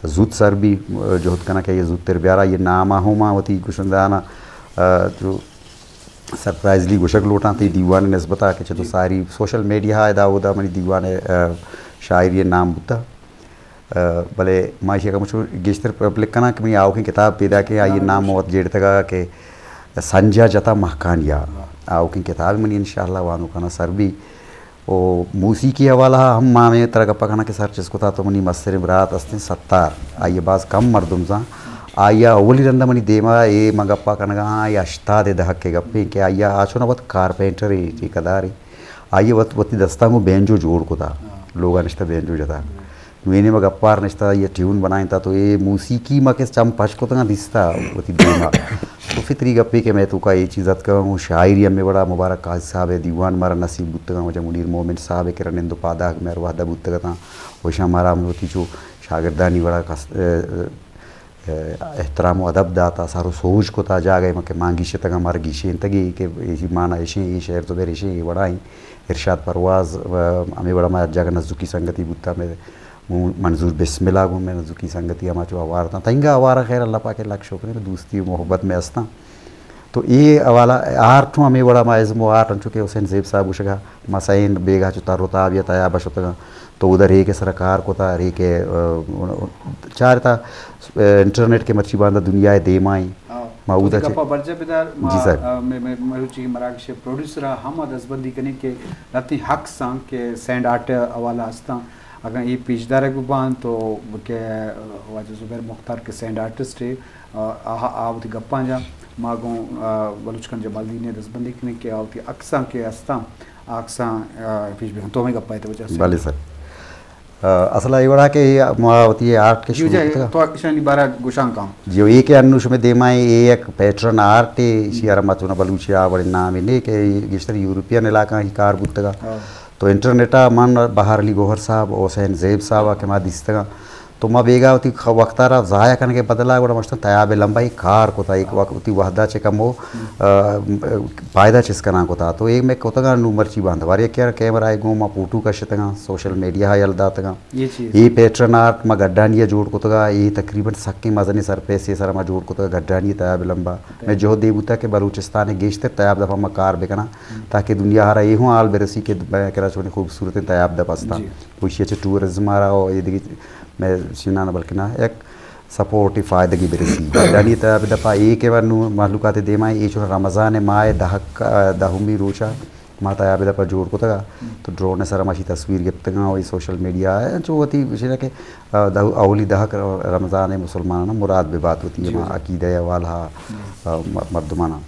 زوت سر بی، ء، جہد کناں کہ آئی ء زوتر بیاراں۔ آئی ء نام ء ہوں ما وتی گشندہاناں، ء، چو سرپرائزلی گوشگ لوٹاں تئی دیوان ء نسبت ء کہ چہ تو جی۔ ساری سوشل میڈیا ء ادا اودا منی دیوان ء، ء، شاعری ء نام بوتگ۔ ء، بلے ما ایشی ء کمو چو گیشتر پبلک کناں کہ منی آؤکیں کتاب پیداک ایں، آئی ء نام من وت جیڑتگ ء کہ سنجا جتا مہکانیا۔ آؤکیں کتاب منی انشاءاللہ وانوکاناں سر بی۔ و موسیقی حوالہ ہم ما ہمے ترا گپا کناں کہ سر چست کتا تو منی مستریں برات استیں ستار، آئی ء باز کم مردم زان۔ آئی ء اولی رندا منی دیما اے من گپا کنگا آں، آئی ء ہشتاد ء دہک ء گپیں کہ آئی ء آ چونا وت کارپینٹرے، ٹھیکہ دارے۔ آئی ء وت وتی دستاں گوں بینجو جوڑ کتا، لوگا نشتہ بینجو جتا۔ نوں اے نیمگ ء گپار نشتہ، آئی ء ٹیون بنائینتا، تو اے موسیقی ما کہ چم پش کتگاں دیستا وتی دیما۔ تو فطری گپے کہ مئے توکا اے چیز اتکگ، گوں شاعری ہمے وڑا مبارک قاضی صاحب ء دیوان مارا نصیب بوتگاں، واجہ منیر مومن صاحب ء کرا نند و پاداک مئے ہر وہد ء بوتگ اتاں، و ایشاں مارا ہم وتی چو شاگردانی وڑا کس-، ء، ء، احترام و ادب داتا، سر و سوج کتا، جاگہے ما کہ مان گیشتگاں مارا گیشینتگی کہ ایشی مانا ایشیں، اے شعر زبیر ایشیں، اے وڑا ایں۔ ارشاد پرواز، ء، ہمے وڑا ما ہر جاگہ نزوکی سنگتی بوتا، مئے منظور بسم اللہ گوں مئے نزوکی سنگتی ہما چو ہوار اتاں۔ تنگا ہوار خیر اللہ پاک ء لک شکر انت، دوستی و محبت مئے استاں۔ تو اے حوالہ آرٹ ہوں ہمے وڑا ما ازم و آرٹ انچو کہ حسین زیب صاحب گوشگا ما سین بیگاہ چو تر و تاب یا تیاب شتگاں۔ تو اودا ریک ء سرا کار کتا، ریک ء، ء، چارتا، ء، انٹرنیٹ کہ مرچی باندا دنیا ء دیما ایں۔ ہاں۔ ما تو اودا چہ گپا برجا بدار، ما، جی صاحب۔ ء، مئے، مئے مروچی مراگش ء پروڈیوسر ء ہم ء دزبندی کنیں کہ لہتیں حق سان کہ سینڈ آرٹ ء حوالہ استاں۔ اگاں اے پیش دارگ بہ باں تو کہ واجہ زبیر مختار کہ سینڈ آرٹسٹ ہے، آ، آ، آ وتی گپاں جا ما گوں، آ، بلوچ خان جمالدین ء دزبندی کنیں کہ آ وتی عکساں کہ استاں، آ عکساں، آ، پیش بکن۔ تو ہمیں گپا ہے تو وجہ سے۔ بلے سر۔ آ، اصل اے وڑا کہ ما وتی آرٹ کے جی، شروع جی، کتگا۔ تو اشانی بارہ گوشان کام۔ جی، اے کہ انو شمے دیما اے یک پیٹرن آرٹ ہے، شیارا ما چونا بلوچی آ وڑے نام نے کہ گیشتر یورپین علاقہ ہی کار بوتگا۔ ہاں۔ تو انٹرنیٹ ء من بہار علی گوہر صاحب، حسین زیب صاحب ء کہ ما دیستگاں، تو ما بیگا وتی خ-، وقت ء را ضائع کنگ ء بدلا گڑا مشتن تیاب ء لمبا یک کار کتا، یک وقت وتی وحدہ چہ کمو، ء، پائدہ چست کنان کتا۔ تو اے مئے کتگاں نوں مرچی باندواری ء کیمرہ ء گوں ما فوٹو کشتگاں، سوشل میڈیا ء یل داتگاں۔ اے پیٹرن آرٹ ما گڈانی ء جوڑ کتگا، اے تقریباً سکیں مزنیں سرپیسے سر ما جوڑ کتگا گڈانی ء تیاب ء لمبا۔ مئے جہد اے بوتگ کہ بلوچستان ء گیشتر تیاب دپا ما کار بکناں، تاکہ دنیا ء را اے ہوں حال برسی کہ مئے کرا چونیں خوبصورتیں تیاب دپ استاں۔ جی۔ و ایشی ء چہ ٹورزم ء را و اے دگہ مئے چیناں بلکنا یک سپورٹی فائدگی برسی۔ گڈانی تیاب دپا اے کہ نوں مہلوکات دیما اے چون رمضان ء ماہ ء دہک، دہمی روچا ما تیاب دپا جوڑ کتگا، تو ڈرون ء سرا ما اشی تصویر گپتگاں و اے سوشل میڈیا ء چو وتی گوشینا کہ، آ، دہ-، اولی دہک رمضان ء مسلماناں مراد بہ بات وتی ہما عقیدہ ء حوالہ ء، آ، م-، مردماناں۔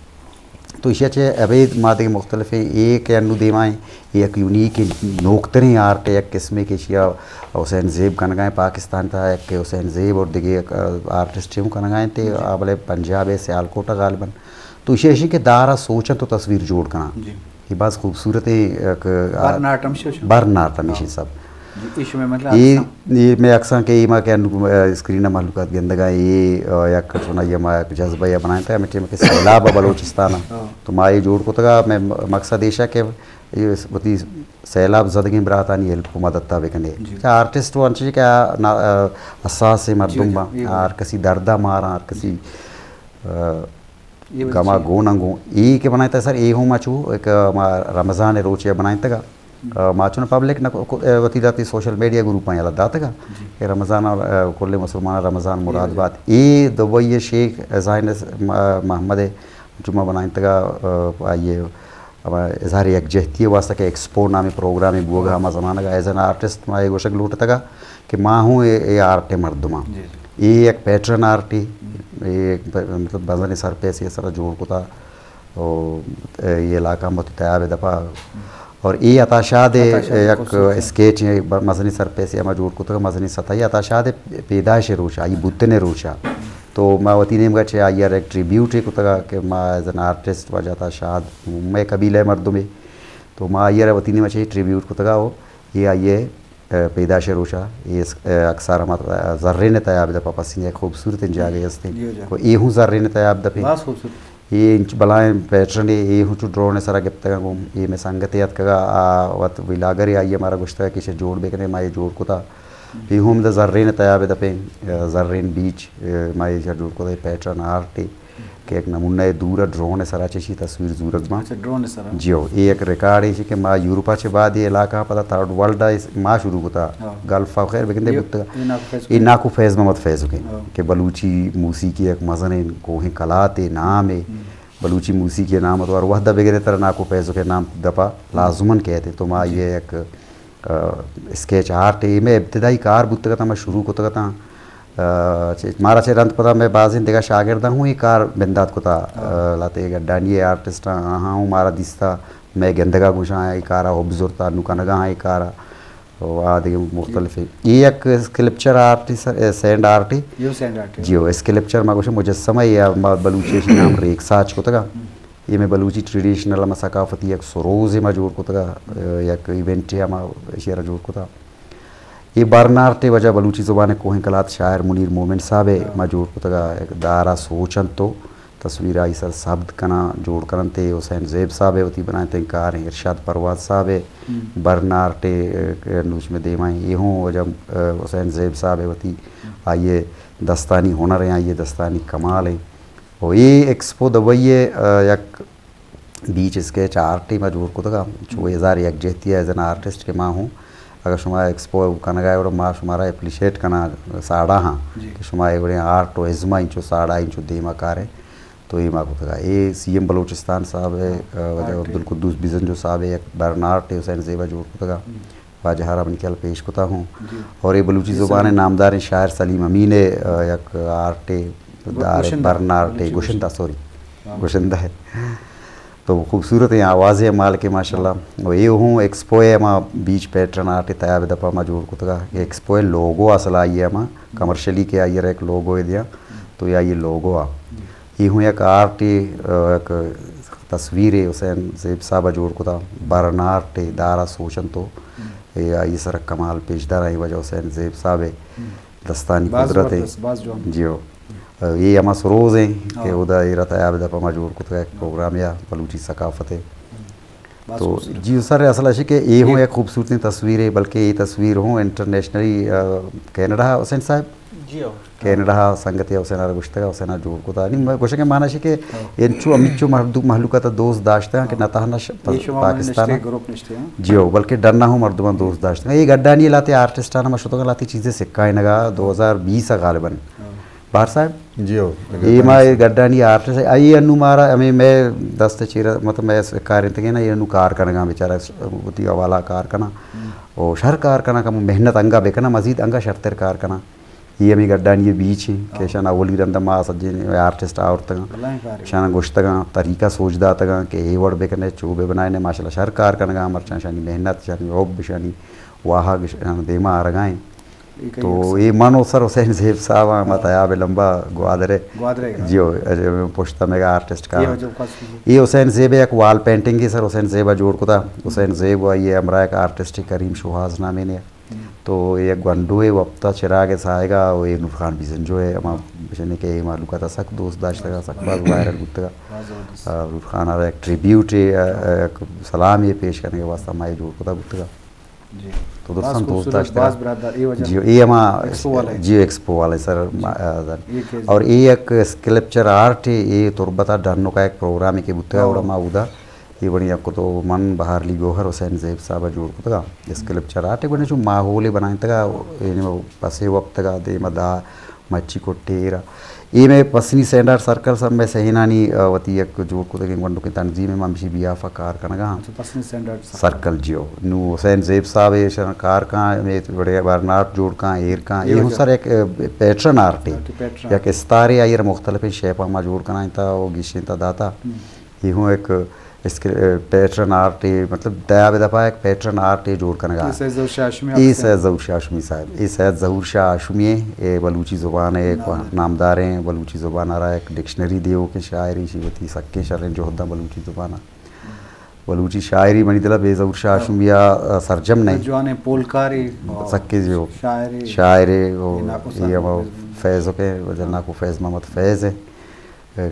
تو ایشی ء چہ ابید ما دگہ مختلفیں اے کہ انو دیما ایں، اے یک یونیک نوکتریں آرٹ ء یک قسمے کہ ایشی ء حسین زیب کنگا ایں، پاکستان تہا یک حسین زیب اور دگہ یک، آ، آرٹسٹ ہوں کنگا ایں تے، آ، بلے پنجاب ء سیالکوٹ ء غالباً۔ تو ایشی ء ایشی کہ دار ء سوچاں تو تصویر جوڑ کناں۔ جی۔ اے باز خوبصورتیں یک، آ، برن آرٹ ہمیشی شو؟ برن آرٹ ہمیشی سب۔ جی، اے شمئے مطلب اے، عکساں؟ اے مئے عکساں کہ اے ما کہ انو، آ، اسکرین ء مہلوکات گندگا اے، آ، یک چونا اے ما یک جذبہ یا بنائینتا ہمے ٹائم کہ سیلاب ء بلوچستان ء۔ ہاں۔ تو ما اے جوڑ کتگا، مئے مقصد ایشا کہ اے وتی سیلاب زدگیں براتانی ہیلپ و مدد تا بکنے۔ جی۔ کہ آرٹسٹ و انچش کہ آ نا-، آ، حساس مردم جی، جی، باں، اے ہر کسی دردا ماراں، ہر کسی، آ، اے وجہ گما چی؟ گون انگو۔ اے کہ بنائینتا سر، اے ہوں ما چو ایک ما رمضان روچے بنائینتگا۔ آ، ما چون پبلک نہ کو-، کو-، آ، وتی داتی سوشل میڈیا گروپاں یلا داتگا۔ جی۔ کہ رمضان اور، آ، کل مسلمان رمضان مراد جی۔ بات۔ اے دبئی شیخ زائنس م-، محمد جمعہ بنائینتگا، آ، آئیے ہما اظہار یکجہتی ء واستہ کہ ایکسپو نامیں پروگرامے بوگ ء ہما زمانگ ء ایز این آرٹسٹ ما اے گوشگ لوٹتگ ء کہ ما ہوں اے، اے آرٹ ء مردماں۔ جی، جی۔ اے یک پیٹرن آرٹے، اے یک پ-، مطلب بزن سرپیسے سرا جوڑ کتا و اے علاقہ مت تیاب دپا اور اے عطا شاد عطا شاد یک خوبصورت اسکیچ ء ب-، مزنی سرپیسے ہما جوڑ کتگ، مزنی سطحی عطا شاد پیدائش روچا، آئی بوتن روچا۔ تو ما وتی نیمگا چہ آئی ء را یک ٹریبیوٹے کتگا کہ ما ایز این آرٹسٹ واجہ عطا شاد مئے قبیلہ ء مردمے۔ تو ما آئی ء را وتی نیمگا چہ ٹریبیوٹ کتگا و اے آئی ء، ء، پیدائش ء روچا اے اس-، ء، اکثر ہما زرین ء تیاب دپا پسنی یک خوبصورتیں جاگہے ہستیں۔ جی، جی۔ و اے ہوں زرین ء تیاب دپیں۔ باز خوبصورت۔ اے انچ بلائیں پیٹرنے، اے ہوں چو ڈرون ء سرا گپتگاں گوں۔ اے مئے سنگتے اتکگا، آ وت ویلاگرے آئی ء مارا گوشتگا کہ ایشی جوڑ بکنے، ما اے جوڑ کتا۔ اے ہم دا زرین تیاب دپیں، آ، زرین بیچ، آ، ما ایشا جوڑ کتا پیٹرن آرٹ کہ یک نمونہ دور ڈرون سرا چشی تصویر زورگ باں۔ اچھا، ڈرون سرا۔ جیو، اے یک ریکارڈ ایشی کہ ما یورپا چہ بعد اے علاقہ پدا تھرڈ ورلڈ ما شروع کتا۔ ہاں۔ گلف آف خیر بگندے اے، بوتگا۔ اے ناکو فیض اے ناکو فیض محمد فیض کے ہاں۔ کہ بلوچی موسیقی یک مزنیں کوہیں کلاتے نامے۔ ہم۔ بلوچی موسیقی نام تو ہر وحدہ بگرے ترا ناکو فیض کے نام دپا لازمن کہتے تو ما اے یک آ، اسکیچ آرٹ ء مئے ابتدائی کار بوتگ اتاں، ما شروع کتگ اتاں۔ آ، چہ، مارا چہ رند پدا مئے بازیں دگہ شاگرداں ہوں اے کار بندات کتا۔ آ، لہتے گڈانی ء آرٹسٹ آں، آہاں ہوں مارا دیستا، مئے گندگا گوشاں اے کارا حب زرتا، نو کنگا ہاں اے کارا۔ و آ دگہ مختلف اے یک اسکلپچر آرٹ، سینڈ آرٹ۔ جیو، اسکلپچر ما گوشاں مجسمہ یا ما بلوچی نام ریک ساچ کتگا۔ اے مئے بلوچی ٹریڈیشنل ہما ثقافتی یک سروزے ما جوڑ کتگا، یک ایونٹے ہما ایشی ء را جوڑ کتا۔ اے برن آرٹ ء وجہ بلوچی زبان ء کوہیں کلات شاعر منیر مومن صاحب ء ما جوڑ کتگا، یک دارا سوچ انت تو تصویر آئی سر ثبت کناں، جوڑ کننت ء حسین زیب صاحب ء وتی بنائتیں کار ایں، ارشاد پرواز صاحب ء برن آرٹ ء نوچ میں دیما ایں، اے ہوں وجہ حسین زیب صاحب ء وتی آئی ء دستانی ہنر ایں، آئی ء دستانی کمال ایں۔ و اے ایکسپو دبئی ء، آ، یک بیچ اسکیچ آرٹ ٹیم ء جوڑ کتگ ء چو ہزار یکجہتی ء ایز این آرٹسٹ کہ ما ہوں اگر شما ایکسپو کنگ ء وڑ ما شمارا اپریشیٹ کناں ساڑا ہاں جی۔ کہ شما اے وڑیں آرٹ و ازم ء انچو ساڑا انچو دیما کارے تو اے ما کتگ ء اے سی ایم بلوچستان صاحب ء، آ، وجہ آرٹ عبدالقدوس بزنجو صاحب ء یک برن آرٹ حسین زیب ء جوڑ کتگ ء۔ واجہ ء را منی خیال پیش کتا ہوں۔ جی۔ اور اے بلوچی زبان ء نامداریں شاعر سلیم امین ء، آ، یک آرٹے دار گشندہ، برن آرٹے بلوچی گشندہ، سوری، ہاں۔ گشندہ ہے۔ تو خوبصورت ہیں آوازیں مالک ماشاءاللہ۔ و اے ہوں ایکسپو ہے ہما بیچ پیٹرن آرٹ تیاب دپا ما جوڑ کتگا کہ ایکسپو ہے لوگو اصل آئی ہے ہما کمرشلی کے آئی ہے ایک لوگو ہے دیا۔ تو یہ آئی لوگو آ۔ جی۔ اے ہوں یک آرٹے، آ، یک تصویرے حسین زیب صاحب ء جوڑ کتا، برن آرٹے دارا سوچن تو، اے آئی سر کمال پیش دار آئی وجہ حسین زیب صاحب ء دستانی قدرت ہے۔ جیو۔ اے ہما سروز ہیں کہ اودا اے را تیاب دپا ما جوڑ کتا ایک پروگرام یا بلوچی ثقافت ہے۔ تو جی سر، اصل اشی کہ اے ہوں یک خوبصورتیں تصویرے، بلکہ اے تصویر ہوں انٹرنیشنلی، آ، کینیڈا حسین صاحب؟ جی ہو۔ کینیڈا ء سنگتے حسین ء را گوشتگ، حسین ء جوڑ کتا۔ نی گوشگ ء معنی شی کہ انچو ہمچو مردم مہلوک ء دوست داشتگ کہ نہ تہنا پاکستان، جی ہو، بلکہ ڈنا ہوں مردمان دوست داشتگ۔ اے گڈانی لاتے آرٹسٹان ما شتگ لاتے چیزیں سکائینگا دو ہزار بیس ء غالباً۔ بہار صاحب، جی ہو۔ اے ما اے گڈانی آرٹسٹ اے انو مارا ہمیں میں دست چیر مطلب میں کارنتگے نا، اے انو کار کنگا بیچارہ وتی حوالہ کار کنا۔ او شر کار کنا کم محنت انگا بکنا، مزید انگا شرتر کار کنا۔ اے ہمے گڈانی بیچ ایں کہ اشان اولی رند ما سجیں آرٹسٹ آورتگاں، اشان گوشتگاں، طریقہ سوج داتگاں کہ اے وڑ بکنے، چو بہ بنائنے، ماشاءاللہ شر کار کنگا، مرچاں اشانی محنت، اشانی حب، اشانی واہگ اشان دیما آرگا ایں۔ تو اے من و سر حسین زیب صاحب آں، ما تیاب لمبا گوادرے۔ جی ہو، پشتا میگا آرٹسٹ کا۔ اے حسین زیب یک وال پینٹنگ سر حسین زیب جوڑ کتا۔ حسین زیب و اے ہمراہ یک آرٹسٹ کریم شوہاز نامے نے۔ تو اے یک گونڈوے وپتا چراگ ء ساہگا و اے نور خان بیزنجو ء ہما بشنے کہ اے مہلوکات ء سک دوست داشتگا، سک باز وائرل بوتگا۔ آ، نور خان ء را یک ٹریبیوٹ ء، آ، یک سلامے پیش کنگ ء واسطہ ما اے جوڑ کتا بوتگا۔ تو درستاں دوست داشتگا۔ جی، اے ہما ایکسپو والے۔ جی، ایکسپو والے سر، آ، اور اے یک اسکلپچر آرٹ ء، اے تربت ء ڈنوکا یک پروگرامے کہ بوتگا، اوڑا ما اودا اے وڑیں یک تو من بہار علی گوہر حسین زیب صاحب ء جوڑ کتگا اسکلپچر آرٹ ء گونے چو ماحول ء بنائینتگا، یعنی پسے وپتگا دیما دا مچی کٹے ایرا۔ اے مئے پسنی سینڈ آرٹ سرکل سب مئے سہینانی، آ، وتی یک جوڑ کتگیں گونڈکیں تنظیم ء، من ہمشی بیہاف ء کار کنگا ہاں۔ اچھا، پسنی سینڈ آرٹ سرکل۔ سرکل جیو۔ نو حسین زیب صاحب ایشاں کار کاں، مئے وڑے برن آرٹ جوڑ کاں، ایر کاں۔ اے ہوں سر یک، آ، پیٹرن آرٹ ہے۔ یک استارے آئی ء مختلفیں شیپاں ما جوڑ کنائینتا و گیشینتا داتا۔ اے ہوں یک اسکر-، پیٹرن آرٹ ء، مطلب، تیاب دپا یک پیٹرن آرٹ ء جوڑ کنگا۔ اے سید ظہور شاہ ہاشمی اے صاحب۔ سید ظہور شاہ ہاشمی صاحب۔ اے سید ظہور شاہ ہاشمی ء، اے بلوچی زبان ء یک نامداریں، بلوچی زبان ء را یک ڈکشنری دیوکیں شاعرے، ایشی وتی سکیں شریں جہداں بلوچی زبان ء۔ بلوچی شاعری منی دل ء بے ظہور شاہ ہاشمی ء سرجم نہ۔ جوانیں پولکارے، سکیں جو شاعرے۔ شاعرے، اے ہما فیض کے، جناکو فیض محمد فیض ہے۔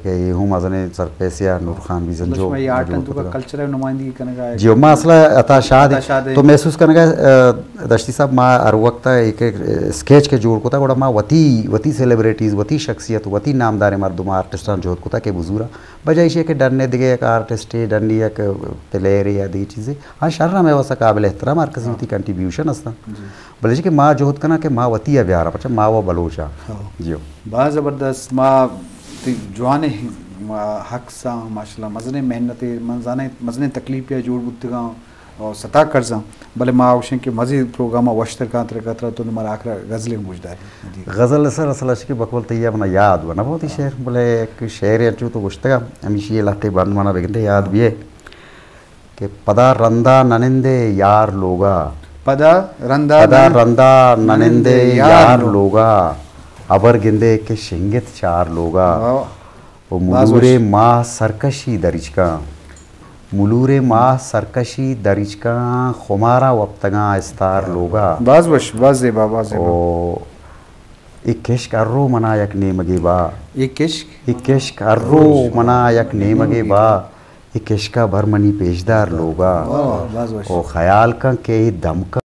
کہ اے ہوں مزنیں سرپیسے ءَ نور خان بیزنجو مطلب شما اے آرٹ موجود انت تو کا کتگ۔ کلچر ءِ نمائندگی کنگ ءَ جی، ما اصل ءَ عطا شاد عطا شاد تو محسوس کنگ ءَ، ءَ، دشتی صاحب، ما ہر وقت ءَ ایک، ایک اسکیچ کہ جوڑ کتا، گڑا ما وتی، وتی سیلیبریٹیز، وتی شخصیت، وتی نامداریں مردم آرٹسٹاں جہد کتا کہ بزورا۔ بجائے ایشی کہ ڈن ءَ دگہ یک آرٹسٹے، ڈن ءَ یک پلیئرے یا دگہ چیزے، ہاں، شر ہمے واسطہ قابل احترام، ہر کسی وتی کنٹریبیوشن ہستاں۔ جی۔ بلے چہ کہ ما جہد کناں کہ ما وتی ءَ بیاراں، پرچہ ما و بلوچ آں۔ ہو۔ جی ہو۔ باز زبردست، ما تئی جوانیں، ما حق ساں، ماشاءاللہ، مزنیں محنتے، من زاناں مزنیں تکلیفے ءَ جوڑ بوتگاں اور ستا کرزاں، بلے ما اوشیں کہ مزید پروگرام ءَ وشتر کاں ترا، ترا تو مارا آخر ءَ غزلے گوش دار۔ جی۔ غزل سر اصل اش کہ بقول تئی ءَ منا یاد بنا بہت ہی شعر، بلے ایک شعر انچو تو گوشتگا، ہمیشی یہ لہتے بند منا بگندے یاد بیے۔ کہ پدا رندا ننندے یار لوگا۔ پدا رندا پدا نن-، رندا ننندے ننندے یار یار لوگا۔ لوگا۔ ابر گندے کہ شنگت چار لوگا۔ واہ۔ و باز ملورے وش۔ ماہ سرکشی دریچکاں۔ ملورے ماہ سرکشی دریچکاں، خماراں وپتگاں استار لوگا۔ باز وش، باز زیبا، باز زیبا۔ او اے کشک ہر رو منا یک نیمگے با۔ اے کشک؟ اے کشک ہر رو منا یک نیمگے با۔ اے کشکا بر منی پیشدار لوگا۔ واہ، واہ، باز وش۔ او خیال کن کہ اے دمکا